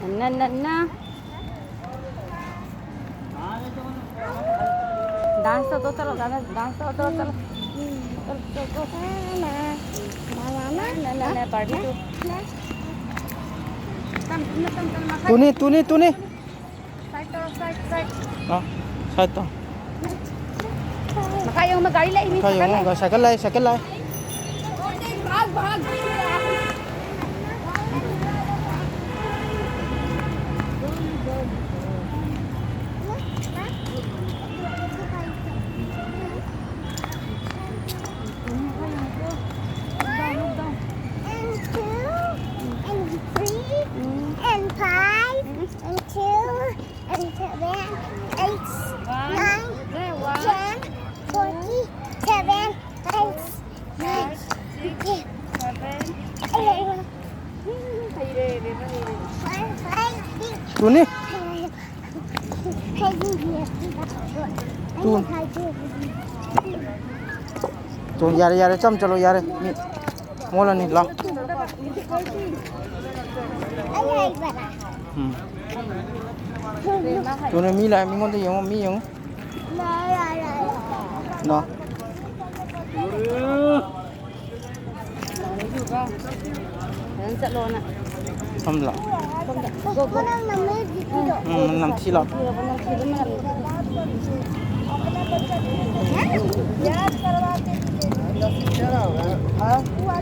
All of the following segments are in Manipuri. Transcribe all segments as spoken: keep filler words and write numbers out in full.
ना, ना, ना। डांस तो, तो चलो, गाना, डांस तो, तो चलो। चलो, चलो, चलो। ना, ना, ना, party तो। Tuni, Tuni, Tuni. Side तो, side, side. हाँ, side तो. Makayong magarilay, miss. Makayong, cycle lai, cycle lai. भाग, भाग. And two, and three, and five, and two, and seven, eight, nine, ten, forty, seven, eight, nine, ten, eleven, twelve, thirteen, Tuni. Tuni. Two, ꯌꯥꯔꯦ, ꯌꯥꯔꯦ, ꯆꯝ ꯆꯠꯂꯣ, ꯌꯥꯔꯦ. ꯃꯤ ꯃꯣꯜꯂꯅꯤ, ꯂꯥꯎ. ꯎꯝ. ꯇꯨꯅꯦ, ꯃꯤ ꯂꯥꯛꯑꯦ, ꯃꯤꯉꯣꯟꯗ ꯌꯦꯡꯉꯣ, ꯃꯤ ꯌꯦꯡꯉꯣ. ꯂꯥꯎ. ꯐꯖꯅ ꯆꯠꯂꯣꯅ꯫ ꯁꯝꯂꯣ? ꯁꯣꯝꯗ꯫ GO, GO. ꯎꯝ, ꯅꯝꯊꯤ ꯂꯥꯎ꯫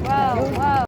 ꯋꯥꯎ, ꯋꯥꯎ꯫